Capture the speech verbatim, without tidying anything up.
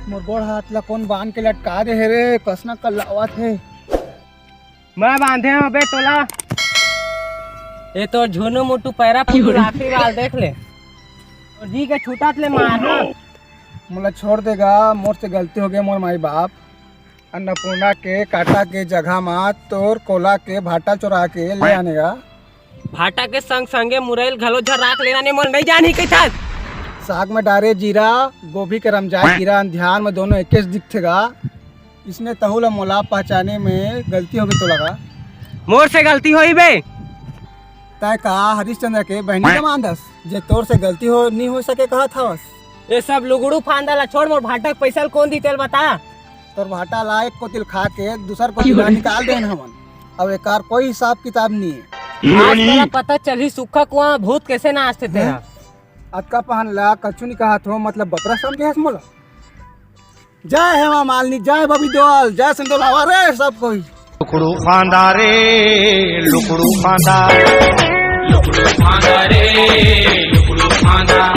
मोर गोड़ हाथ ला कोन बांध के लटका दे हे रे, कसना कल्लावत हे। मैं बांधे हंव बे तोला। ए तोर झुनू मुटू पैरा पुटुर आखिरी बार देख ले। तोर जी के छूटत ले मार ना। मोला छोड़ दे गा, मोर से गलती हो गे, मोर माई बाप। अन्नपूर्णा के काटा के जगह मा तोर कोला के भाटा चोरा के ले आने गा। भाटा के संग संगे मुरई ल घलो झराक लेना ने मोर नइ जानही कहिथस। साग में डारे जीरा, गोभी के रमजाय कीरा, अंधियार में दोनों एकेच दिखथे गा। इसने तहू ला मोला पहचाने में गलती होगे तोला गा। मोर से गलती होही बे। तैं का हरिश्चंद्र के बहनी के मांदस, जे तोर से गलती हो, नी हो सके कहत हवस? ए सब लुगड़ू फांदा ला छोड़, मोर भाटा के पइसा ल कोन दी तेल बता। तोर भाटा ला एक कोतिल खा के दूसर कोतिल ला निकाल देन हमन। अब एकार कोई हिसाब किताब नी हे। आज तोला पता चलही सुक्खा कुआं भूत कइसे नाचथे तेहा। अतका पहन ला कछु नी कहत हो, मतलब बकरा समझे हस मोला? जय हेमा मालिनी, जय बबी देओल, जय सिंह देओल, आवा रे सब कोई। लुकड़ू फांदा रे, लुकड़ू फांदा। लुकड़ू फांदा रे,